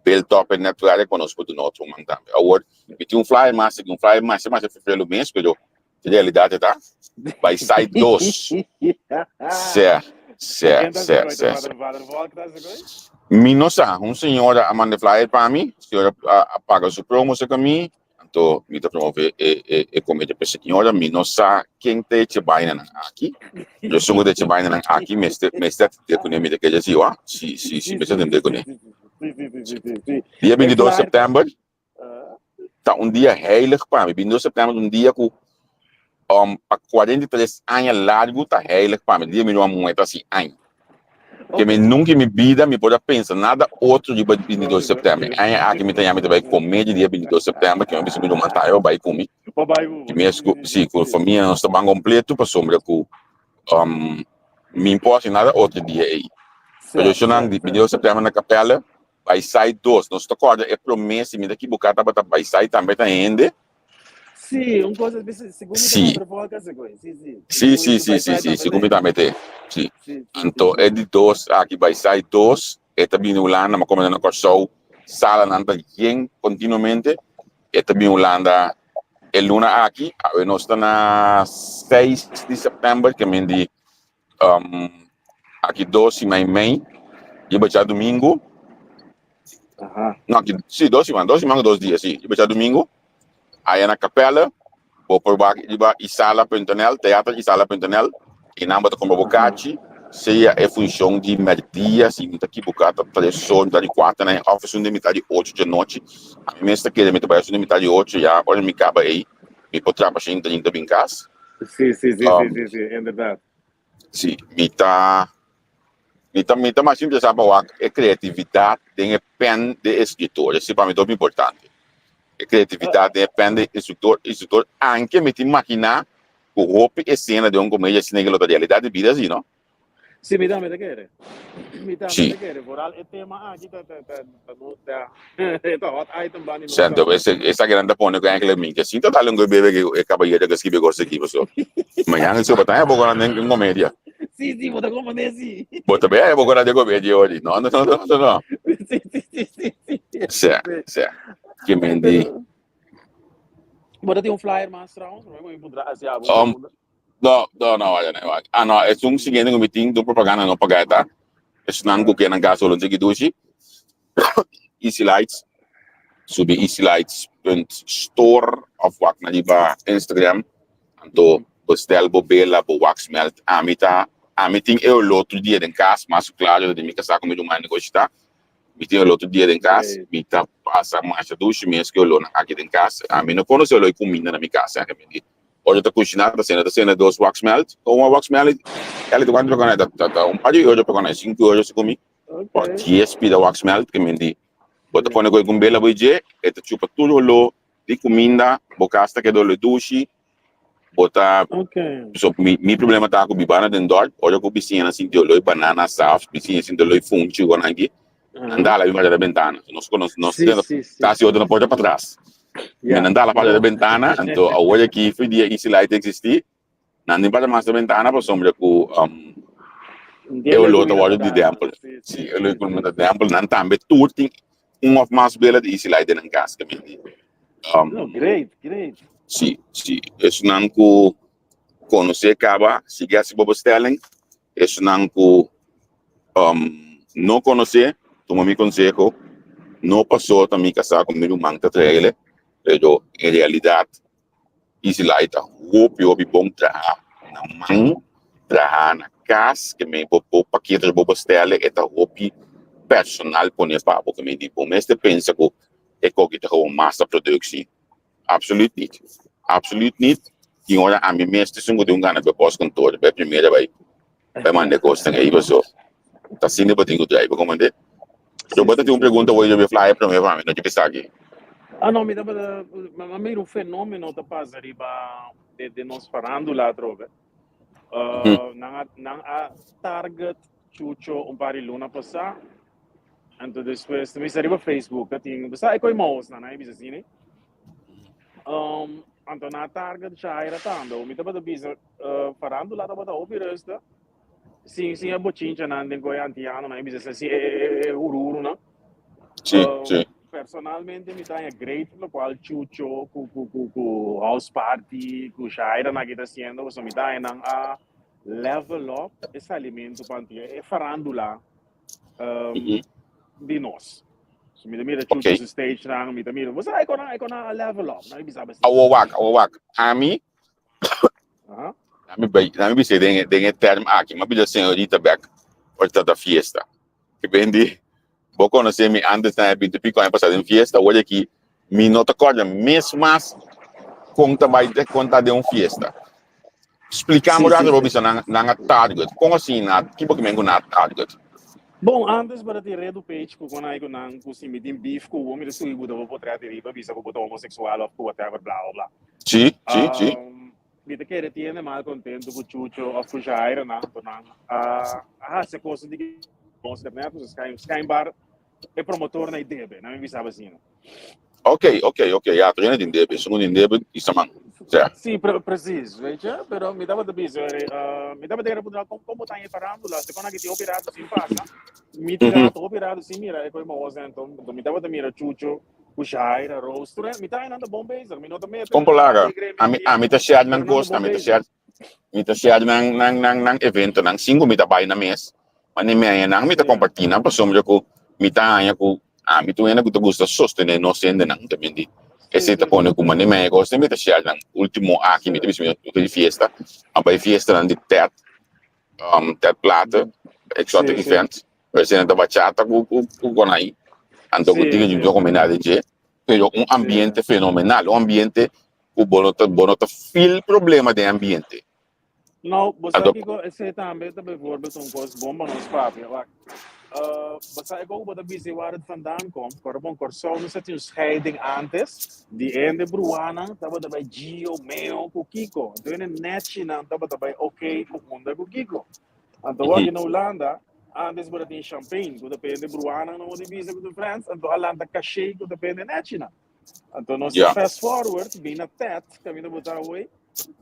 build up e netwerk pa nos por duna otro man tambe. Awor mi tin un flyer mas aki, un flyer masha masha ferfelu mes pero e realidad e ta bay side dos. Sè, sè, sè, sè, sè. Mi no sa, un señora a manda e flyer pa mi, señora a paga su promo cerca mi, anto mi ta promove e e e comedia pa e señora, mi no sa ken ta echa bainanan aki, pero esun cu ta echa bainanan aki mester mester atende cune, mi ta kere si wak, si si si mester atende cune. Dia 22 september ta un dia heilig pa mi. 22 september ta un dia ku pa 43 aña largu ta heilig pa mi. Dia mi ruman muhé ta hasi aña. Ke mi nunka en mi bida mi por a pensa nada otro riba 22 september. E aña aki mi ta yama mi ta bai kome di dia 22 september ke mi a bisa mi ruman tambe pa bai ku mi. Ke mi es ku si ku famia nos ta ban kompleto pasobra ku mi no por hasi nada otro dia ei. Pero esnan di 22 september na kapèla Baisai dos. Nos ta kòrda e promé, si mi ta kibuká tabata Baisai tambe ta hende. Sí, un cosa, segun mi Sí. ta volka segun. Sí, sí. Sí, sí, sí, sí, sí, segun mi tambe te. Sí. Sí, sí, Anto sí. e di dos aki Baisai dos, e ta bini Hulanda, ma komo na Kòrsou salanan ta yen kontinuamente, e ta bini Hulanda e luna aki, awe nos ta na 6 di sèptèmber, ke men di Aki dos siman i mei, riba djadumingu. Aha. No, aki, sí, dos siman, dos siman ku dos dia, sí. Riba djadumingu, aya na Capelle, bo por wak riba isala.nl, teater isala.nl. Einan bo ta kumpra bo kachi, sea e funshon di mèrdia, si mi ta kibuká ta tres or, mitar di kuater na e òf esun den mitar di ocho djanochi. Ami mes ta kere mi ta bai esun den mitar di ocho ya ora mi kaba ei mi por trapa shinta yinta bin kas. Sí, sí, sí, sí, sí, sí, inderdaad. Sí, mi ta mi ta mi ta mas interesá pa wak e kreatividat den e pen di e eskritor. Esei pa mi ta hopi importante. E kreatividat den e pen di e eskritor, eskritor anke mi ta imaginá ku hopi esena den un komedia asina ke lo ta realidat di bida así, no? Sí, mi tambe ta kere. Mi tambe Sí. ta kere. Vooral e tema aki ta ta ta ta no ta e ta hot item bani nos Santo, tambe. ese esaki nan ta pone ku enkele mi ke sinta dale un goe bebe ke e kabayero ke skibi kos aki paso. Mañana si bo ta haña boko nan den komedia. Sí, sí, bo ta komprende sí. Bo ta bay haña boko nan den komedia ori. No, no, no, no, no, no. Sí, sí, sí, sí, sí. Sea, Sí. sea. Ke men di. Pero bo ta tin un flyer mas trouwens? Bo mi puntra asi abo un Um, pregunta. No, no, no, waya, no, waya. Ah, no, es un siguiente ku mi tin do propaganda no paga eta. Esnan ku ke nan kas solo tiki dushi. Easy Lights. Subi easylights.store of wak na riba Instagram. Anto bestel bo bela, bo wax melt. Ami ta, ami tin e olor tur dia den kas, mas klaro di mi kasá ku mi ruman negoshi ta. Mi tin olor tur dia den kas, mi ta pasa masha dushi mes ku e olornan aki den kas. Ami no konosé olor di kuminda na mi kas, eh, mi di. Ora ta kushiná ta sena ta sena dos wax melt. Un wax melt el ta kuantu ta ta ta un par di euro pa kona sinku euro si kumi. O dies pida wax melt ke men di bo ta pone ku un bela bo dje e ta chupa tur oló di kuminda bo kas ta keda oló dushi bo ta so mi mi problema ta ku bibana den dòrp ora ku bisiñanan sinti oló di banana saf bisiña sinti oló di funchi ku nan aki Nan dala mi parti bentana. Nos nos nos casi otro na porta patras. Mi nan dala parti bentana, anto awor aki fi dia Easy Light existi, nan tin parti mas de bentana pasobra ku um, e olor ta wòrdu di dèmpel. Si, e olor ku ta dèmpel, nan tambe tur tin un of mas bela di Easy Light den nan kas, ke mi di. No, great, great. Si, si, esnan ku konosé kaba, sigui hasi bo bestelling, esnan ku No konosé, tuma mi konseho, no pasó ta mi kasá ku mi ruman ta traele, pero en realidat Easy Light ta hopi hopi bon traha na man, traha na kas, ke men bo bo pakete bo bestèle e ta hopi personal pone pa bo, ke men di bo mester pensa ku e koki ta gewoon masa productie. Absoluut niet. Absoluut niet. Tin ora ami mes ta esun ku tin un gana bai postkantoor bai primera bai bai manda e kosnan ei paso ta asina bo tin ku drai bo komprende. So bo ta tin un pregunta bo debe flaya prome pa mi no debe sa aki. Ah no mi tabata mi a mira un fenomeno ta pasa riba den nos farandula atrobe. Nan a nan a target Chucho un par di luna pasá. Anto despues mi sa riba Facebook tin sa e koi mouse na na bisa asina. Anto na target Shaira tambe. Mi tabata bisa farándula tabata hopi rustig. Sin sin e bochincha nan den koi antiano nan bisa si e e e hururu nan. Sí, sí. Personalmente mi ta haña great lokual Chucho ku ku ku ku House Party ku Shaira nan aki ta haciendo pasobra mi ta haña nan a level up e salimentu pa antia e farándula di nos. So mi ta mira Chucho su stage nan, mi ta mira, bo sa e kona, e kona a level up, nan bisa besi. Awo wak, awo wak. Ami, ami bai, ami bisa den den e term aki, mi a bisa señorita bek ora ta ta fiesta. Ke ben di, bo konosé mi antes na e binti piko aña pasá den fiesta, awor aki mi no ta kòrda mes mas kon ta bai kon ta den un fiesta. Spliká mi rato bo bisa nan nan a target. Kon asina na ki bo kimen ku nan a target? Bon, antes bo ta tin redu page ku kon ai ku nan ku si mi tin beef ku bo mi ta subi buta bo potret di riba bisa ku bo ta homoseksual of ku whatever bla bla bla. Sí, sí, sí. Mi ta kere tiene mal kontentu ku Chucho of ku Jairo nan anto nan a hasi e kos di nos internet pues schijnbaar e promotor na e debe, nan mi bisaba asina. Ok, ok, ok, ja, trainer din debe, segun din debe, i saman. Ja. Sí, pre precies, weet je, pero mi tabata bisa, mi tabata kere puntra kon kon bo ta e farándula, se kon aki tin hopi rato sin pasa, mi tin rato, hopi rato sin mira e koi moos anto, mi tabata mira Chucho, ku Shaira, Rose, tur mi ta nan ta bon bezig, mi no ta mete Kon por laga, ami ami ta share nan kos, ami ta share Mi ta share nan nan nan nan eventonan sin ku mi ta bai na mes, ma ni mi haña nan mi ta kompartí nan pasobra ku mi ta haña ku ami ta un hende ku ta gusta sostené nos hendenan ta mindi. Esei ta pone ku mane mi haña kos mi ta share nan. Último aki mi ta bisa mi ta di fiesta, a bai fiestanan di tèt. Ted Plate, Exotic Event, pero esei ta bachata ku ku ku konai, anto ku tin ku kombiná den dje, pero un ambiente fenomenal, un ambiente ku bo no ta bo no ta feel problema den ambiente. No, bo sa kiko esei tambe ta bijvoorbeeld un kos bon pa nos papia. Wak, bo sa e kos ku bo ta bisa waar het vandaan komt, kòrda bon Kòrsou nos a tin un scheiding antes, di hende bruanan tabata bai Gio, Meo ku Kiko, anto hende nèchinan tabata bai OK ku unda ku Kiko. Anto wak na Hulanda, antes bo ta tin champagne ku ta pende bruanan no di bisa ku ta friends, anto a lanta caché ku ta pende nèchinan. Anto nos ta fast forward bin na Ted, kaminda bo ta awor,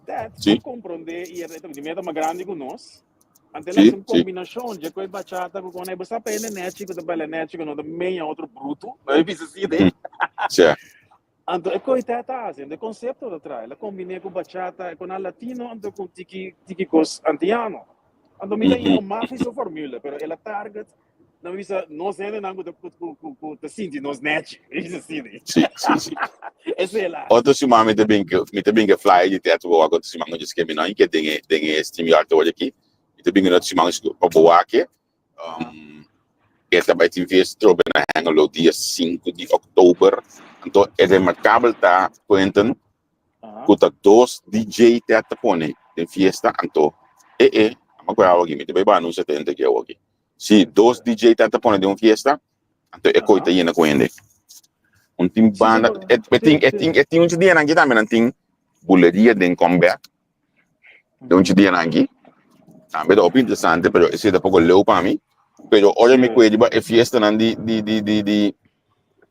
Ted a komprondé i e ta di meta mas grandi ku nos. Anto el hasi un kombinashon dje ku e bachata ku kon e bo sa pa hende nèchi ku ta baila nèchi ku no ta meña otro brutu, no e bisa así de. Anto e koi Ted a hasi, anto e konsepto ta traha, el a kombiné ku bachata, ku nan latino anto ku tiki tiki kos antiano. Anto mi ta haña un magiso formule, pero el a target Nan bisa nos hendenan ku ta ku ku ku ku ta sinti nos nèchi. Mi bisa así di. Sí, sí, sí. Esei la. Otro siman mi ta bin ke mi ta bin ke flyer di teatro bo wak otro siman ku djis ke mi no ke den e den e StreamYard awor aki. Mi ta bin otro siman pa bo wak e. Um, e ta bai tin fiesta trobe na Hengelo dia 5 di oktober. Anto e remarkabel ta Quentin ku ta dos DJ te ta pone den fiesta anto e e ama ku awo aki mi ta bai ba anuncia tente aki awo aki. Si dos DJ ta ta pone den un fiesta, anto e koi ta yena ku hende. Un tin banda, e, e tin, e tin, e tin un dia nan tambe nan tin buleria den comeback. Den un dia nan aki. Tambe ta hopi interesante, pero ese ta poko leu pa mi. Pero ora mi kue riba e fiesta nan di di di di di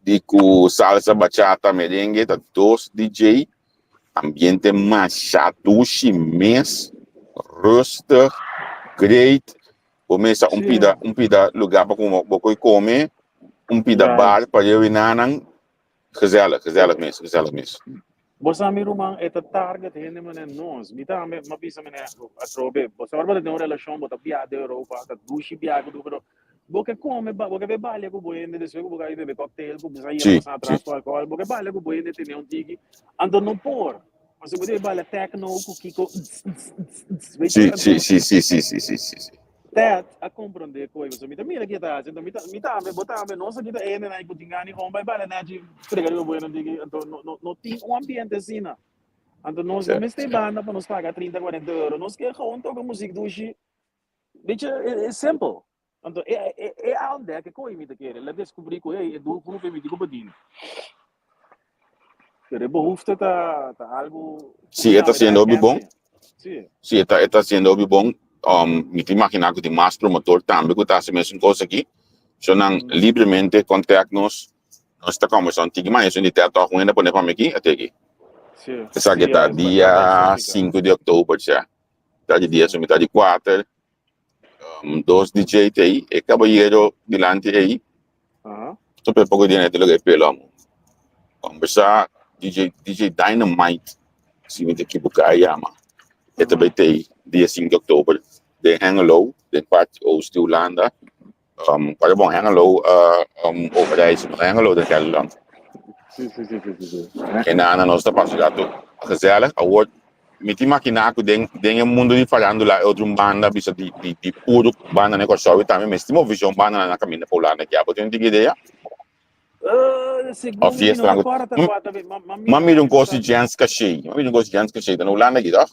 di ku salsa, bachata, merengue, ta dos DJ. Ambiente masha dushi mes, rustig, great. Bo mesa un pida un pida lugar pa como bo koi come, un pida bar pa rewi nanan. Gezellig, gezellig mes, gezellig mes. Bo sa mi ruman e ta target hende mane nos. Mi tambe m'a bisa mane atrobe. Bo sa ora bo ta den un relashon bo ta biaha den Europa, ta dushi biaha ku tur pero bo ke come bo ke be balia ku bo hende despues ku bo ka bebe cocktail ku bisa yena basa atras ku alcohol bo ke balia ku bo hende tene un tiki anto no por. Pasobra bo debe baila techno ku kiko ts ts ts ts weet je Sí, sí, sí, sí, sí, sí, sí, sí. Ted a comprende koe pasobra mi ta mira ke ta hasi anto mi ta mi tambe bo tambe nos aki ta hendenan ku tin gana di gewoon bai baila nechi frega riba bueno diki anto no no no tin un ambiente asina anto nos no mester banda pa nos paga trinta cuarenta euro nos ke gewoon toka muzik dushi weet je e simple anto e e e a ontdek e koe mi ta kere el a descubri ku hey e doelgroep e mi tin ku bedien pero e behoefte ta ta algo Sí, e ta haciendo hopi bon. Sí. Sí, e ta, e ta haciendo hopi bon. Mi ta imagina ku tin mas promotor tambe ku ta hasi mesun kos aki. So nan libremente contact nos. Nos ta conversa un tiki mas. Esun di te tòg un hende a pone pa mi aki, a te aki. Sí. Esaki Sí, ta es dia bachata exótica. 5 di oktober, sea. Ta di dia, so mi ta di 4. Dos DJ ta ei, e kabayero dilanti ei. Ta pe poko dia nete loke e pelo amo. Kombersá DJ, DJ Dynamite, si mi ta ekiboká e yama. E ta bai tei dia 5 di oktober den Hengelo, den parti oost di Hulanda. Para bon Hengelo, Overijssel, no Hengelo den Gelderland. Sí, sí, sí, sí, sí, sí. E nana nos ta pasa rato gezellig. Awor mi ta imaginá ku den den e mundo di farándula e otro un banda bisa di di di puro banda na Kòrsou i tambe mester movishon banda na kaminda pa Hulanda kia. Bo tin un tiki idea? Segun Of mi no fiesta ta kòrda ta kua ta ma ma Ma mira mira un mi kos di sa Jens Caché. Ma mira un kos di Jens Caché. Ta na Hulanda aki tòg?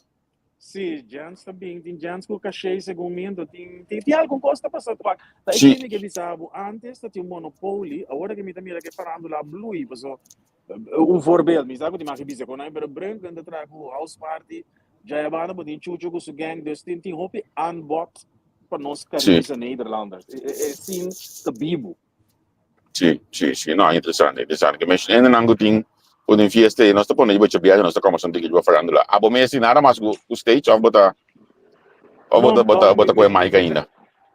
Sí, Jens ta bin, tin Jens ku caché segun mi, anto tin tin tin algun kos ta pasa wak. Ta e Sí. ke mi ke bisa bo, antes ta tin un monopoly, awor ke mi ta mira ke farándula a blui, paso un voorbeeld, mi sa ku tin mas ke bisa ku nan, pero Brunken ta traha ku house party, djayabanda bo tin Chucho ku su gang, dus tin tin hopi aanbod pa nos Caribische Nederlanders. E e e sin ta bibu. Sí, sí, sí, no, interesante, interesante. Ke mes hendenan ku tin ku tin fiesta ei, nos ta pone riba chabiahe, nos ta kòmbe son tiki riba farándula. Abo mes tin nada mas ku ku stage òf bo ta òf bo No, ta bo ta no, bo mi ta kohe mi mic mi ta ainda?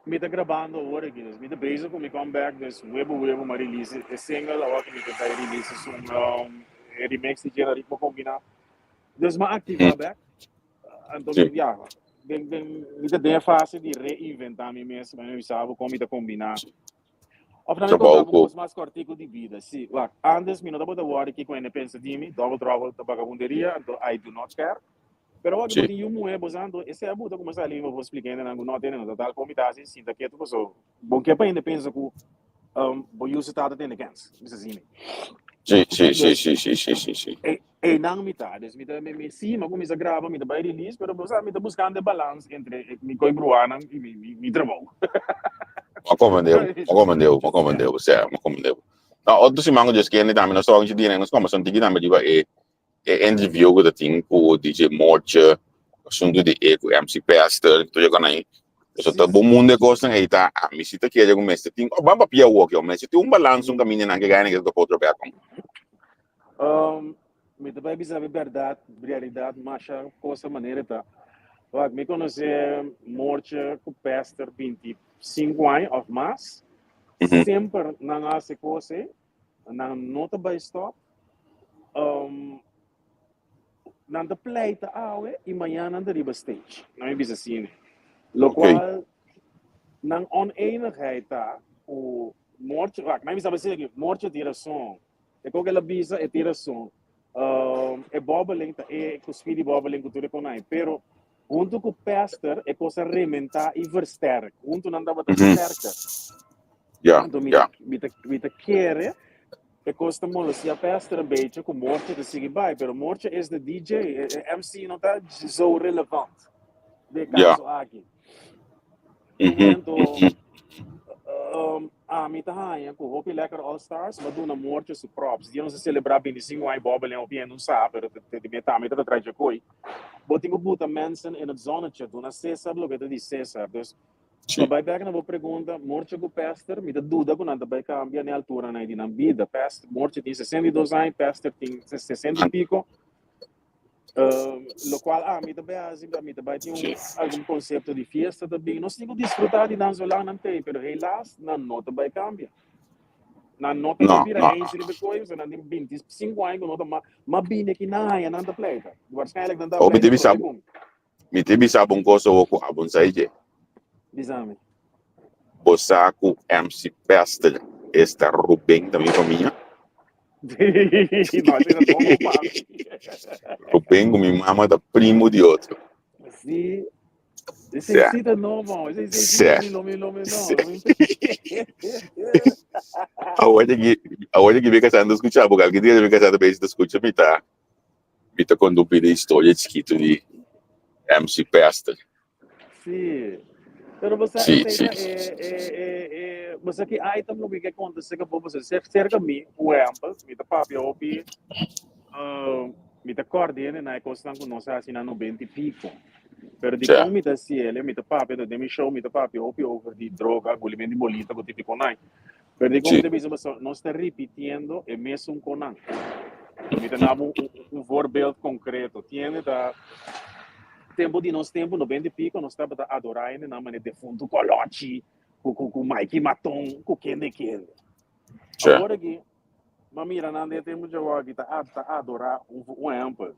mi ta grabando awor aki, dus mi ta bezig ku mi comeback, dus webu webu m'a release e single, awor ku mi ta bai release esun e remix di Gena Ritmo Kombiná. Dus m'a aktivá bèk. Anto Sí. ya, den den mi ta den e fase di reinventá mi mes, mi bisa bo kon mi ta kombiná. Of nan mi Trabou konta bo ku kos mas kòrtiku di bida. Sí, wak, antes mi no tabata wòri kiko hende pensa di mi, Double Trouble ta bagabunderia, anto I do not care. Pero awor ku bo tin yu muhé, bo sa anto esei a buta kuminsá liba bo splika hendenan ku no tene no ta tal kon mi ta hasi sinta ketu paso bo ke pa hende pensa ku bo yu su tata tene kèns, mi sa asina. Sí, sí, sí, sí, sí, sí, sí, sí. E einan mi ta, dus mi ta mi mi sí, mi a kuminsá graba, mi ta bai release, pero bo sa mi ta buskando e balans entre mi koi bruanan i mi mi mi trabou. M'a komprendé bo, m'a komprendé bo, m'a komprendé bo, sea, m'a komprendé bo. No, otro siman ku Dios kende tambe nos ta wak un día, nos kombersa un tiki tambe riba e E interview ku ta tin ku DJ Mortje, asuntu di e ku MC Pester, tur e kosnan ei. Pasobra ta bon mundu e kosnan ei ta, ami si ta kere ku mester tin, oh, ban papia awor ke, mester tin un balans un kaminda nan ke gana ke ta otro bek. Um, mi ta bai bisa mi bèrdat, realidat, masha kosa manera ta. Wak, mi konosé Mortje ku Pester 25 aña òf mas. Semper nan a hasi kos ei. Nan no ta bai stop. Um, nan ta pleita awe y mañana nan ta riba stage. Nan mi bisa asina. Lo cual nan oneenigheid ta cu Mortje, wak, nan mi bisa asina aki, Mortje tin rason. E koke el a bisa, e tin rason. Um, e bobbeling ta e cu speedy bobbeling cu tur e konai. Pero hunto cu Pester e cos a rementa y versterk. Hunto nan tabata sterker. Anto mi ta, mi ta, mi ta kere e cos ta molestia Pester een beetje cu Mortje ta sigui bai. Pero Mortje is de DJ. E, e MC no ta zo relevant den e caso aki. Anto, ami ta haña ku hopi lekker All Stars ba duna Mortje su props. Dia nos a selebrá 25 aña Bòbel en hopi hende no sa, pero te mi tambe ta trae dje Bo tin ku buta mensen in het zonnetje, duna Cesar loke ta di Cesar. Dus, pa bai bèk na bo pregunta, Mortje ku Pester, mi ta duda ku nan ta bai kambia n'e alturanan di nan bida. Pester, Mortje tin 62 aña, Pester tin 60 i piko. Locual ami ta bay haci, ami ta bay tin un algun concepto di fiesta ta bin. Nos tin cu disfruta di nan zolang nan tey, pero helaas nan no ta bay cambia. Nan no ta bay bira eens riba e kooi, pasobra nan tin 25 aña cu no ta ma, ma bini aki nan haya nan ta pleita. Waarschijnlijk nan ta Oh, mi pleita te bisa prome cu mi. Mi te bisa bo un cos awor cu abo no sa dje. Bisa mi. Bo sa cu MC Pester esta Ruben ta mi famia? No, esei ta nobo pa mi. Ruben ku mi mama ta primo di otro. Sí. Esei sí ta nobo. Esei sí sí lo mi lo mi no. Awor aki, awor aki mi kasá no ta skucha bo, algún dia mi kasá ta bezig ta skucha mi ta mi ta konta un pida historia chikitu di MC Pester. Sí. Pero bo sa Sí, esei sí, ta sí, e sí, e sí. e e bo sa ki item lo mi ke konta serka bo pasobra ser serka mi un ehèmpel mi ta papia hopi mi ta kòrda hende na e kosnan ku nos a hasi na nobenta i piko pero dikon mi ta hasi el mi ta papia den mi show mi ta papia hopi over di droga gulimentu di bolita ku tipo konai pero dikon mi ta bisa pasobra nos ta ripitiendo e mesun konan mi ta daba un un voorbeeld konkreto tiende ta Tempu di nos tempu, 90 i piko, nos tabata adorá hendenan manera Defuntu Kolochi, ku ku ku Mikey Maton, ku kende kende. Awor aki, m'a mira nan den e tempu djawo aki ta ta adorá un un ehèmpel,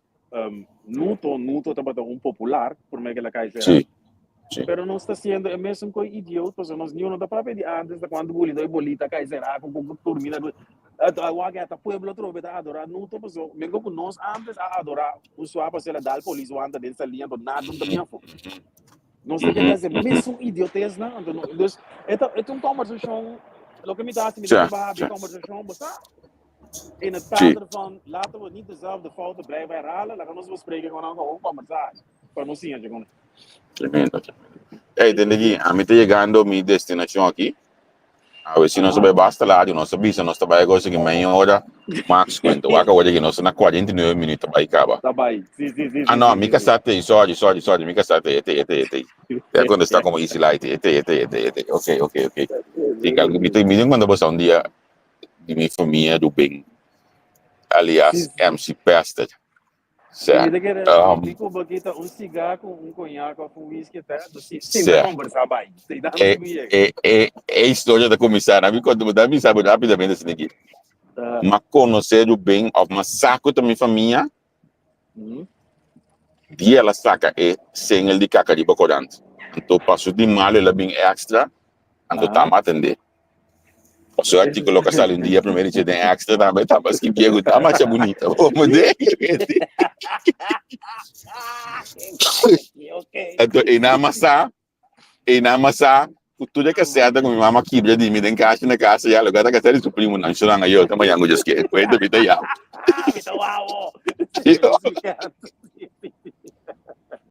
Nuto, Nuto tabata un popular promé ku el a kai será. Pero nos ta siendo e mesun koi idioot pasobra nos niun no ta papia di antes ta kuantu bulito i bolita kai será ku ku turmina ku awor ke ata pueblo atrobe ta adorá Nuto pasobra mengo ku nos antes a adorá un sua pasobra el a dal polis wanta den salia anto nada no ta bin afó. Nos ta keda hasi e mesun idiotesnan anto no dus e ta e ta un kombersashon loke mi ta hasi mi ta purba habri kombersashon bo sa in het kader van laten we niet dezelfde fouten blijven herhalen laga nos bespreken gewoon gewoon kombersa. Pa nos siña dje Tremendo, tremendo. Ey, tende aki, ami ta yegando mi destinacion aki. A ver si nos ta bai basta laat, nos ta bisa, nos ta bai gosi ki meia hora max cuenta. Wak awor aki nos ta na 49 minuut ta bai caba. Ta bai. Si, si, si, Ah, si, no, si, mi si, si. casa te, sorry, sorry, sorry, mi casa te, ete, ete, ete. Te contesta como easy light, ete, ete, ete, ete. Ok, ok, ok. Tin algo, mi te, mi tin cuando bosa un dia di mi famia Ruben, alias Si, si. MC Pester. Si Sè. mi ta kere Um, mi ku bo kita un siga ku un koñak of un whisky ta, dus si sinta kombersá bai. Si dan E, mi yega. e, e, e historia ta kuminsá. Na mi konta, mi sa rápidamente asina aki. Ma konosé Ruben of ma sa ku ta mi famia, dia el a saka e single di Kaka riba korant. Anto paso di malo el a bin extra, anto tama atendé. Paso e artículo que sale un dia primeiro dice den extra tambe taba skibie ku ta masha bunita. Como de? Anto e na masa, e na masa, ku tur e kaseta ku mi mama kibra di mi den kasha na kasa ya, loke ta kaseta di su primo nan shonan ayo ta mañan ku djes ke, kuenta mi ta yama. Mi ta wawo.